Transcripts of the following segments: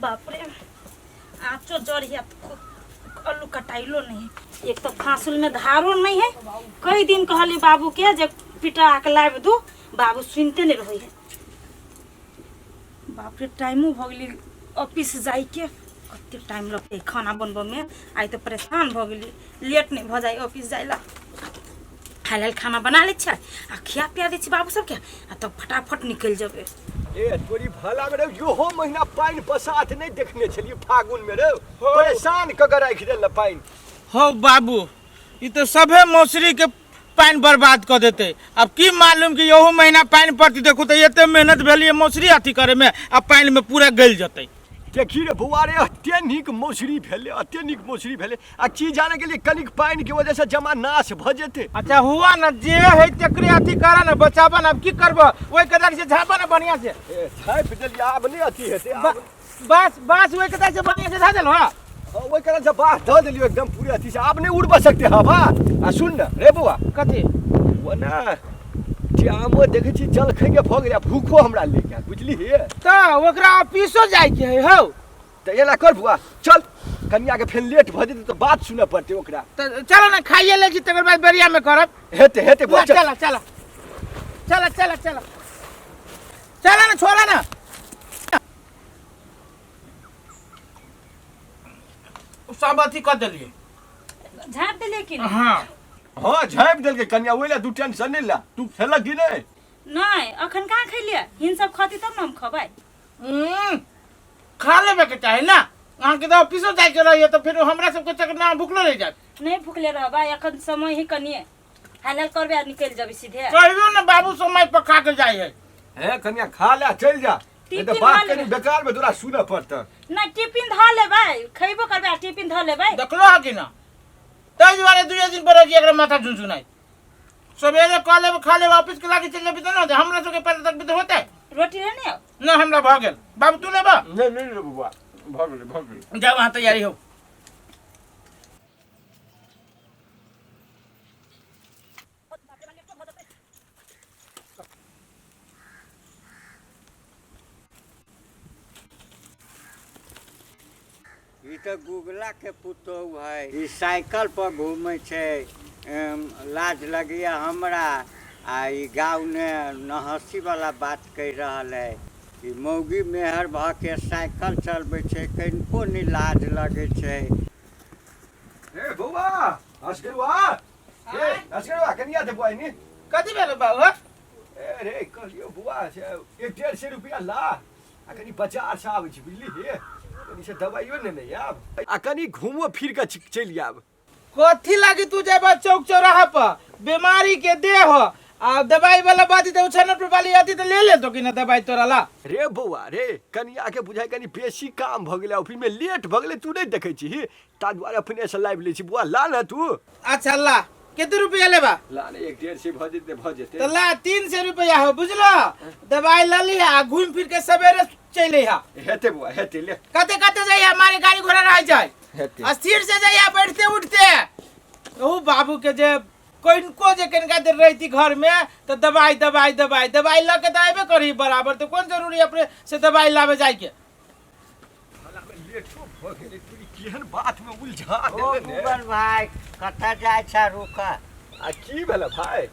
बाप रे, आँचो जर है, आलू कटाइलो नहीं है। एक तो फांसुल में धारो नहीं है। कई दिन कहली बाबू के जे पिटा के लाबि दू, बाबू सुनते नहीं रहे है। बाप रे, टाइमो भऽ गेलै ऑफिस जाइके। कते टाइम लगतै खाना बनबऽमे? आइ तऽ परेशान भऽ गेली, लेट नहि भऽ जाइ ऑफिस जाइ ला। खाय लेल खाना बना लै छियै आ खिया पिया दै छियै बाबू सबके आ तब फटाफट निकलि जेबै। ए तोरी भला में रे, योहो महीना पानि बसात नहि देखने छलियै फागुन में रे, परेशान कऽ के राखि देल पानि। हौ बाबू, ई तऽ सभे मौसरी के पानि बर्बाद कऽ देतै। अब की मालूम कि यहू महीना पानि पड़तै। देखू तऽ एते मेहनत भेलियै मौसरी अथी करे में, आ पानि में पूरा गलि जेतै। देखी रे बौआ रे, एते नीक मौसरी भेलै, एते नीक मौसरी भेलै आ की जाने गेलियै कनिक पानि के वजह से जमा नाश भऽ जेतै। अच्छा हुआ न, जे है तेकरे अथी करा न, बचाबा न। अब की करबो, ओहि कदार से झापा न बढ़िया से। ए झापि देलियै, आब नहि अथी हेतै आब। बास बास ओहि कदार से बढ़िया से झा देलहो? हाँ, ओहि कारण से बाँस धऽ देलियै एकदम पूरे अथी से, आब नहि उड़ब सकते हवा। आ सुन न रे बौआ। कथी? ओ ना टाइमो देखै छी जलखै के भऽ गेलै, आ भूखो हमरा लागि गेल, बुझलिही? तऽ ओकरा ऑफिसो जाइके है हौ। तऽ एना कर बौआ, चल, कनिया के फेर लेट भऽ जेतै तऽ बात सुनऽ पड़तै ओकरा। तऽ चलो ने, खाइए लै छी, तकर बाद बेरिया में करब। हेतै हेतै बौआ, चल। चल चल चल चल चल चल ना, छोड़ा ना। सब अथी कऽ देलियै। झाँप देलियै कि नहि? हाँ। हाँ, झाँपि देलकै कनिया, ओहि लए तू टेंशन नहि ले। तू खेलक कि नहि? नहि, अखन कहाँ खैलियै। हिन सब खती तब ने हम खबै। खा लेबे के चाही ना। अहाँके तऽ ऑफिसो जाइके रहैए, तऽ फेर हमरा सबके चक्कर ना भुखलो रहि जायत। नहि भुखले रहबै, अखन समय ही कनिए हाल हाल करबै आ निकलि जेबै सीधे। कहियो ने बाबू समय पर खा के जाइ है। हे कनिया, खा ले, चलि जा, नहीं तऽ टिफिन बात धऽ कनि लेबै। बेकार में तोरा सुनऽ पड़तऽ। नहि, टिफिन धऽ लेबै, खयबो करबै आ टिफिन धऽ लेबै। देखलो है कि ना? ताहि दुआरे दुए दिन पर रोजी एकरा माथा झुनझुनाइ। सवेरे कऽ लेब, खा लेब, ऑफिस के लागे चलि जेबै तऽ ने हमरा सबके पहिले तक भी तऽ होतै। रोटी लेने आउ। ना, हमरा भऽ गेल। बाबू, तू लेबऽ? नहि नहि रे बौआ, भऽ गेलै, भऽ गेलै। जाउ अहाँ, तैयारी हो। ई तऽ गुगलाके पुतोहु है, ई साइकिल पर घूमै छै। लाज लगैए हमरा। आ ई गाँवमे नहसीवला बात कहि रहल है। ई मौगी मेहर भऽ के साइकिल चलबै छै, कनिको नहि लाज लगै छै। ए बौआ असगरुआ, ए असगरुआ, कनिया दे बौआ एनी। कथी भेल बाबू? ए रे, कहलियो बौआ से एक 150 रुपया ला आ कनि बाजार से आबै छी, बुझली? हे, कनि से दवाइयो नेने आयब आ कनि घूमो फिर के चलि आयब। कथी लागी तू जेबा चौक चौराहा पर? बीमारी के देह हो आ दवाई वाला बात तो उछान पर वाली आती तो ले ले तो कि ना दवाई तोरा ला। रे बौआ रे, कनिया के बुझाइ कनि बेसी काम भऽ गेलै, ऑफिस में लेट भऽ गेलै, तू नहि देखै छीही, ता दुआरे अपने से लाबि लै छी। बौआ, ला ने तू। अच्छा ला, कितने रुपया लेबा? ला ने, एक 150 भऽ जेतै, भऽ जेतै। तो ला, 300 रुपया हो, बुझलो? दवाई ल लिहा आ घूम फिर के सवेरे चलि अइहा। हेतै बौआ, हेतै, ले। कते कते जाइया, मारे गाड़ी घोड़ा रह जाए। हेतै। स्थिर से जाइया, बैठते उठते। ओ बाबू के जे कनिको जे कनिका देर रहती घर में तो दवाई दवाई दवाई दवाई लऽ के तऽ अयबे करही बराबर, तऽ कोन जरूरी अपने से दवाई लाबे जाइके? लेटो भऽ गेलै, तू केहन बात में उलझा ओ देले ने। गूगल भाय, कतऽ जाइ छ? रुक। आ की भेलै भाय?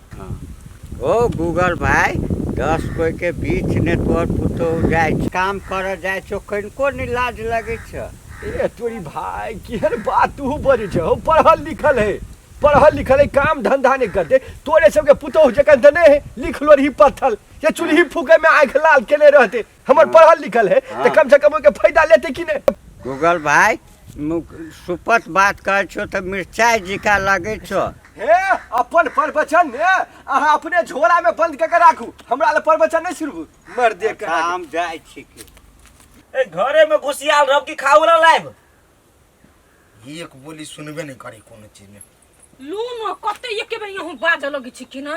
ओ गूगल भाय, 10 कोइ के बीच ने तोहर पुतोहु जाइ छै, काम करऽ जाइ छौ, कनिको नहि लाज लगै छ? ए तोरी भाय, केहन बात तू बजै छ हौ? पढ़ल लिखल है, पढ़ल लिखल है, काम धंधा नहीं करते। तोरे सबके पुतोहु जकाँ तऽ नहीं है, लिखलो रही पत्थल जे चूल्ही फूके में आँखि लाल केने रहते। हमर पढ़ल लिखल है तऽ कम से कम ओहिके फायदा लेते कि नहीं? गूगल भाय, सुपत बात कहै छौ तऽ मिरचाइ जिका लगै छौ। हे, अपन प्रवचन ने अहाँ अपने झोरा में बंद कऽ के राखू, हमरा लए प्रवचन नहीं शुरू मर दे के। हम जाइ छी की। ए घरे में घुसियाल रहब कि खाऊ ला लाइब? एक बोली सुनबे नहीं करी कोनो चीज में। लू न, कते एके बेर यहाँ बाजऽ लगै छी कि ना?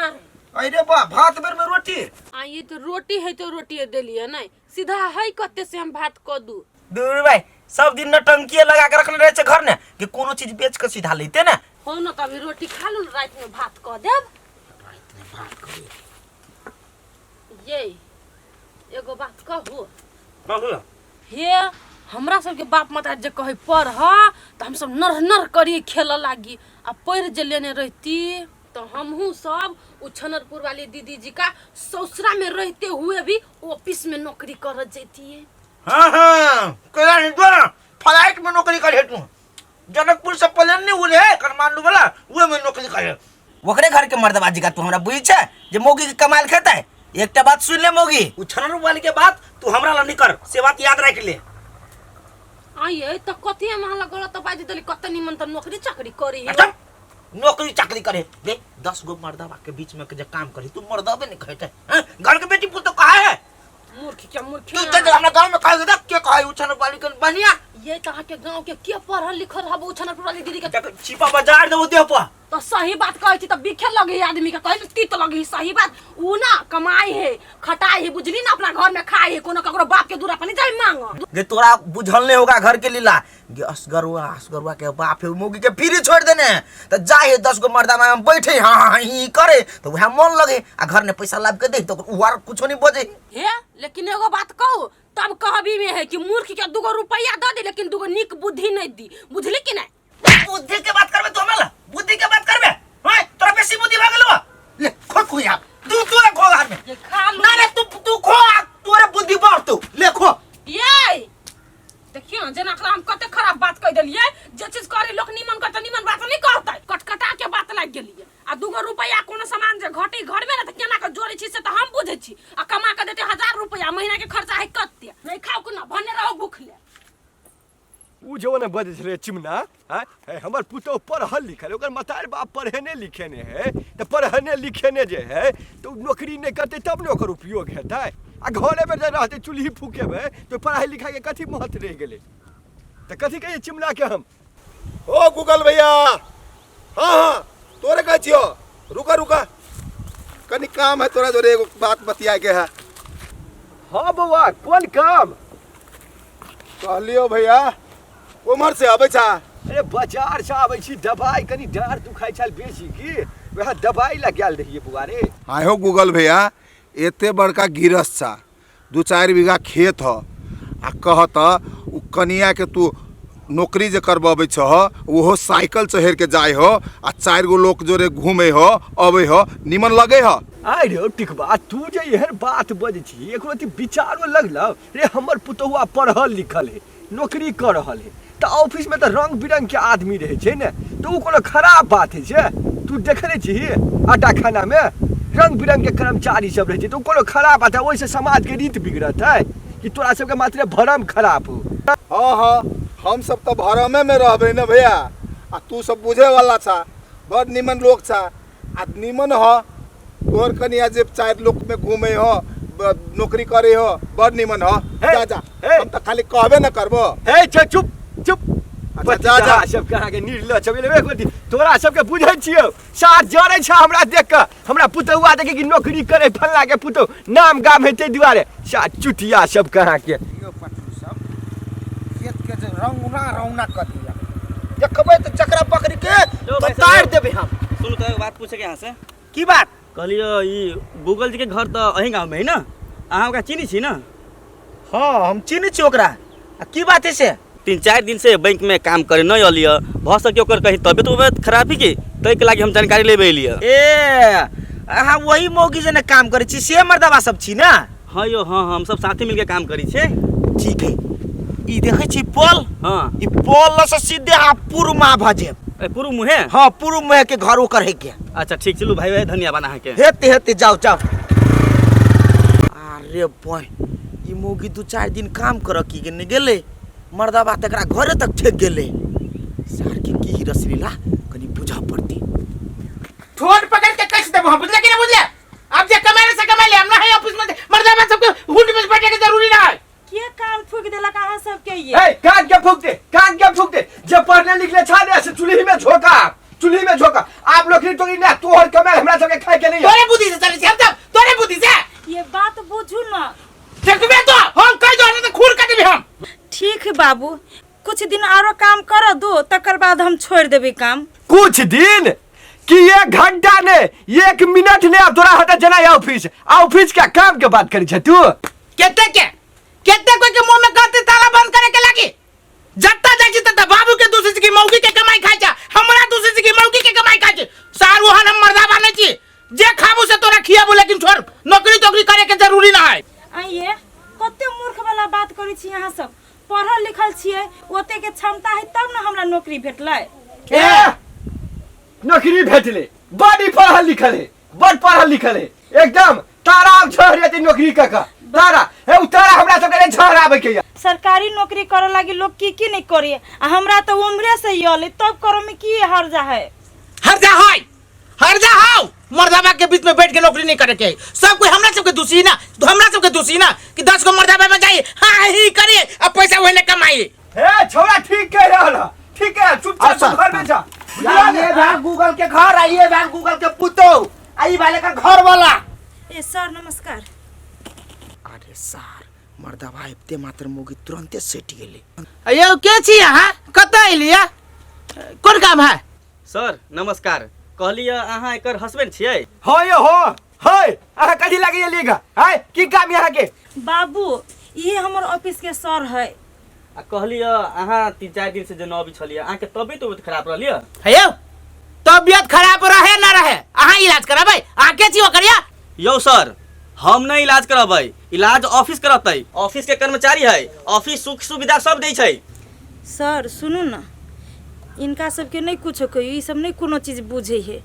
अरे बा, भात बेर में रोटी। आ ये तो रोटी है तो रोटी देलिए नहीं, सीधा है कते से हम भात कऽ दू। दूर भाई, सब दिन नटंकी लगा के रखने रहे छे घर ने कि कोनो चीज बेच के सीधा लेते ने। हो न, कभी रोटी खा लू, रात में भात कऽ देब। रात में भात करी। ये एगो बात कहू? कहू। हे, हमरा सबके बाप माता जे कहै पढ़ तऽ हमसब नर नर करियै खेलऽ लागी आ पढ़ि जे लेने रहिती तऽ हमहूँ सब उ छनरपुर वाली दीदी जी का ससुरा में रहते हुए भी ऑफिस में नौकरी करत जैतियै। हाँ हाँ केला नहीं तोरा फ्लाइट में नौकरी करे तू जनकपुर से प्लेन नहीं उड़े है काठमांडू वाला उहे में नौकरी करे। ओकरे घर के मर्दबाजी का तू हमरा बुझी छे जे मौगी के कमाल खेता है। एकटा बात सुन ले मौगी, उ छनर वाली के बात तू हमरा ला नहीं कर, से बात याद रख ले। आइए त कथी हम अहाँ लग गलत बाजि देली? कते निमन त नौकरी चाकरी करी। अच्छा, नौकरी चाकरी करे दे 10 गो मर्दवा के बीच में के जे काम करी तू मर्दवे नहीं कहते हैं। घर के बेटी पुत तो कहा है मूर्ख के मूर्ख। तू ते हमरा गांव में कहे देख के कहे उ छनर वाली के बढ़िया। ये त अहाँ के गांव के के पढ़ल लिखल हब उ छनर वाली दीदी के? देख, छिपा बाजार देबो देह पर। तो सही बात कहै छी त बिखे लगे आदमी के, कहै तीत लगे। सही बात उ ना कमाई है खटाई है बुझली ना, अपना घर में खाई है, कोनो ककरो बाप के दूरा पर नहीं जाई मांग। गे तोरा बुझल नहीं होगा घर के लीला। गे असगरुआ असगरुआ के बाप है मौगी के फिर छोड़ देने हैं। तो जाए है 10 गो मर्दा में बैठे हाँ हाँ ही करे तो वह मन लगे आ घर ने पैसा लाभ के दे तो उ आर कुछो नहीं बजे। हे लेकिन एगो बात कहू तब कहबी में है कि मूर्ख के 2 गो रुपया दे दी लेकिन 2 गो नीक बुद्धि नहीं दी, बुझली कि नहीं? बुद्धि के बात करबे तू हमरा बुद्धि के बात करबे? हां तोरा बेसी बुद्धि भा गेलो। ले खो खो यार तू तू खो घर में ये खा लू। ना रे तू तू खो तोरे बुद्धि बढ़ तू ले खो। ये देखियो जेना एकरा हम कते खराब बात कह देलिए, जे चीज करे लोग निमन करते निमन बात नहीं कहते, कटकटा के बात लाग गेलिए। आ 2 गो रुपया कोनो सामान जे घटी घर में ना त केना के जोड़े छी से त हम बुझे छी, आ कमा के देते 1000 रुपया महीना के खर्चा है कते, नहीं खाओ के ना भने रहो भूखले। उ जो ने बजै छलै चिमना, हाँ, हे, हमर पुतोह पढ़ल लिखल, ओकर मतार बाप पढ़ेने लिखेने है, तऽ पढ़ेने लिखेने जे है तऽ उ नौकरी नहि करतै तब ने ओकर उपयोग हेतै। आ घरेमे जे रहतै चूल्ही फूकेबै तऽ पढ़ाइ लिखाइके कथी महत्व रहि गेलै? तऽ कथी कहियै चिमनाके हम? ओ गूगल भैया, हाँ हाँ तोरे कहै छियो, रुका रुका कनी काम है तोरा जोरे एगो बात बतियाए के है। हाँ बौआ, कोन काम? कहलियो भैया उम्हर से अबै छा? अरे बाजार से आबै छी, दवाई कनी डाँड़ दुखाइ छल बेसी की, वएह दवाई लए गेल रहियै बौआ रे। आय हो गूगल भैया, एते बड़का गिरस छा, 2-4 बीघा खेत ह, आ कहत उ कनिया के तू नौकरी जे करबबै छह ओहो साइकिल चढ़ के जाय हो आ 4 गो लोग जोरे घूमे हो अबै हो, निमन लगे हो। आय रे टिकबा, तू जे एहन बात बजै छी एकरो अथी विचारो लगलौ रे। हमर पुतहुआ पढ़ल लिखल है, नौकरी कर रहल है, तऽ ऑफिस में तऽ रंग बिरंग के आदमी रहै छै ने, तऽ उ कोनो खराब बात है छै? तू देखने छही अड्डा खाना में रंग बिरंग के कर्मचारी सब रहै छै, तऽ उ कोनो खराब बात है? ओहिसँ समाज के रीत बिगड़त है कि तोरा सबके मात्र भरम खराब हो? हाँ हाँ, हम सब तऽ भरमे में रहबै ने भैया, आ तू सब बुझे वाला छा, बड़ निमन लोग छा, आ निमन ह तोहर कनिया जे 4 लोग में घूमे हो नौकरी करे हो, बड़ निमन ह। हे, जा जा, हे। हम तऽ खाली कहबे न करबो। हे छे, चुप चुप। अच्छा, जा, जा। सब कहाँ के निर्लज छौ, एबै कोथी? तोरा सबके बुझै छियौ, साथ जरै छ हमरा देख कऽ, हमरा पुतहुआ देखे कि नौकरी करे फल्ला के पुतहु नाम गाम है ताहि दुआरे साथ चुटिया सब कहाँ के। यो पटरू सब खेत के जे रौना रौना कऽ दिया, देखबै तऽ चकरा पकड़ के लो भाई तो साहब। तार देबै हम। सुनू तऽ एगो बात पूछे के यहाँ से। की बात? कहलियो ई गूगल जी के घर तऽ अही गाँव में है ना, अहाँ ओकरा चिन्है छी ना? हाँ हम चिन्है छी ओकरा। आ की बात है से? 3-4 दिन से बैंक में काम करे नहीं अलिय, भऽ सके ओकर कहीं तबियत उबियत खराब है की, ताहि के लागी हम जानकारी लेबे एलियै। ए अहाँ वही मौगी जेना काम करै छी से मर्दबा सब छी ना? हाँ यो, हाँ, हम सब साथे मिलके काम करै छियै। ठीक है, ई देखै छी पोल? हाँ। ई पोल से सीधे अहाँ पूर्व में भऽ जायब। ए, पूर्व मुहे? हाँ, पूर्व मुहे के घर ओकर है के। अच्छा ठीक, चलू भाई भाई, धन्यवाद अहाँके। हेते हेते जाओ जाओ। अरे बॉय, ई मौगी 2-4 दिन काम कर की गेने गेलै, मर्दबा तकरा घरे तक ठेक गेलै। सार के की रसलीला कनी बुझा पड़ती। ठोर पकड़ के कस देबो हम, बुझले कि नहीं बुझले? अब जे कमाए से कमाए ले, हम नहीं ऑफिस में मर्दबा सबके हुंड में बैठे के जरूरी ना है। के कान फूक देलक अहाँ सबके ये? ए, कान के फूक दे, कान के फूक दे, जे पढ़ने लिखले छा ने से चूल्ही में झोंका, चूल्ही में झोंका। आप नौकरी तोकरी ना, तोहर कमाई हमरा सबके खाए के नहीं है। तोरे बुद्धि से चलै छी हम सब, तोरे बुद्धि से। ये बात बुझू ना। देखबे तो हम कह दो नहीं तो खून काटबे हम। ठीक है बाबू, कुछ दिन आरो काम कर दो, तकर बाद हम छोड़ देबे काम। कुछ दिन कि 1 घंटा ने 1 मिनट ने अब तोरा हटा जना ऑफिस, ऑफिस के काम के बात करी छे तू। केते के केते कोई के मुंह में गलती ताला बंद करे के लागी? करै छी अहाँ सब पढ़ल लिखल छियै ओते के क्षमता है तब ने हमरा नौकरी भेटलै ए नौकरी भेटले बड़ी पढ़ल लिखल है बड़ पढ़ल लिखल है एकदम तारा आब झहर जेतै नौकरी कऽ कऽ तारा हे उ तारा हमरा सबके नहि झहर आबै के यऽ सरकारी नौकरी करे लागी लोग की की नहीं करे आ हमरा तो उम्रे से यल तब करे में की हर्जा है हर्जा है हर्जा हाउ मर्दाबा के बीच में बैठ के नौकरी नहीं करे के है। सब कोई हमरा सबके दोषी ना तो हमरा सबके दोषी ना कि 10 गो मर्दाबा में जाइए हाँ ही करिए अब पैसा वही ले कमाइए हे छौड़ा ठीक कह रहल ह ठीक है चुपचाप तू घर में जा बुझलियै ये ने? भाग गूगल के घर आ ये भाग गूगल के पुतौ आ ई भाले का घर वाला ए सर नमस्कार अरे सार मर्दाबा आबिते मात्र मोगी तुरंते सटि गेलै यौ के छी अहाँ कतऽ एलियै कोन काम है सर नमस्कार कहलियै अहाँ एकर हस्बैंड छियै हाँ यो हो है अहाँ कथी लागि एलियै है की काम यहाँ के बाबू ये हमर ऑफिस के सर है आ कहलियै अहाँ 3-4 दिन से जे न अबै छलियै अहाँके तबियत उबियत खराब रहलियै हे यौ तबियत खराब रहे ना रहे अहाँ इलाज कराबै अहाँ के छी ओकर या यौ सर हम नहि इलाज करबै इलाज ऑफिस करतै ऑफिस के कर्मचारी है ऑफिस सुख सुविधा सब दै छै सर सुनू ने इनका सबके नहि कुछो कहियौ ई सब नहि कोनो चीज बुझै है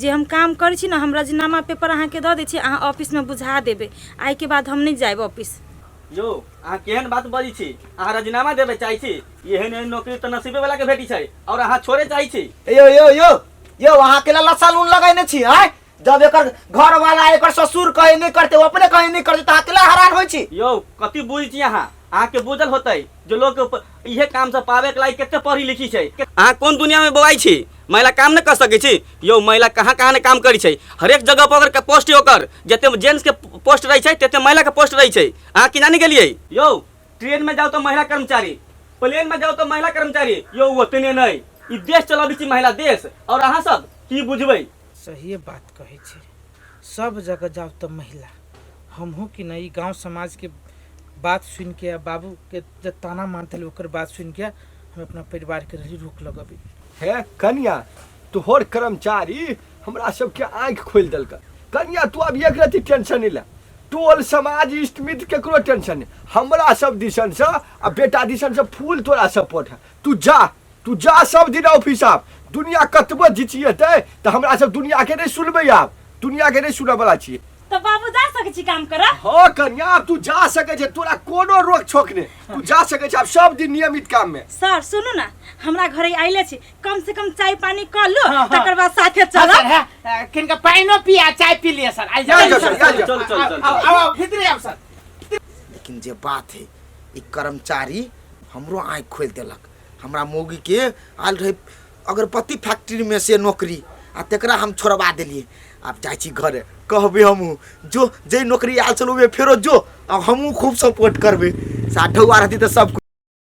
जे हम काम करै छी ने हम राजीनामा पेपर अहाँके दऽ दै छी अहाँ ऑफिसमे बुझा देबै आइके बाद हम नहि जायब ऑफिस यौ अहाँ केहन बात बजै छी अहाँ राजीनामा देबै चाहै छी एहन एहन नौकरी तऽ नसीबे वाला के भेटै छै और अहाँ छोड़े चाहै छी यो यो यो यो अहाँ के लस्सा लून लगैने छी आँय जब एकर घर वाला एकर ससुर कहे नहीं करते वो अपने कहे नहीं करते तो अहाँ केला हैरान होइ छी यौ कथी बुझै छी अहाँ अहाँके बुझल होतै जो लोग इहे काम से पावे के लायक कते पढ़ी लिखी छै अहाँ कोन दुनिया में बौआइ छी महिला काम नहि कर सकै छी यौ महिला कहाँ कहाँ नहि काम करै छै हरेक जगह पर ओकर पोस्ट ओकर जते जेंट्स के पोस्ट रहै छै तते महिला के पोस्ट रहै छै अहाँ की जानी गेलियै यौ ट्रेन में जाओ तो महिला कर्मचारी प्लेन में जाओ तो महिला कर्मचारी यौ ओतने नहि ई देश चलबै छी महिला देश और अहाँ सब की बुझबै सहिए बात कहै छै सब जगह जाउ तऽ महिला हमहूँ कि नहि ई गाँव समाजके बात सुनिके आ बाबूके जे ताना मारतै ओकर बात सुनिके हम अपना परिवारके रही रोक लगबै हे कनिया तोहर कर्मचारी हमरा सबके आँखि खोलि देलक कनिया तू अब एक रति टेंशन नहीं ले टोल समाज इष्ट मित्र केकरो टेंशन नहीं हमरा सब दिसन से आ बेटा दिसन से फूल तोरा सपोर्ट है तू जा तू जा सब दिन ऑफिस आब दुनिया कतबो झिझिएतै तऽ हमरा सब दुनिया के नहीं सुनबै आब दुनिया के नहीं सुनऽ वाला छियै तऽ बाबू जा सकै छी काम करऽ हाँ कन्या आब तू जा सकै छै तोरा कोनो रोक छोक नहि तू जा सकै छै आब सब दिन नियमित काम में सर सुनू ने हमरा घरे आइले छी कम से कम चाय पानी कऽ लू तकर बाद साथे चलब किनका पानिओ पिया चाय पी लिअ सर आइ जा, जाउ जा, सर, जा, जा। चलू, चलू, चलू। आओ आओ भीतरे आउ सर लेकिन जे बात है ई कर्मचारी हमरो आँखि खोलि देलक हमरा मौगीके आयल रहै अगरबत्ती फैक्ट्रीमे से नौकरी आ तकरा हम छोड़बा देलियै आब जाइ छी घरे कहबै हमहूँ जो जे नौकरी आयल छलहुँ फेरो जो आब हमहूँ खूब सपोर्ट करबै सा ढौआ रहती तऽ सब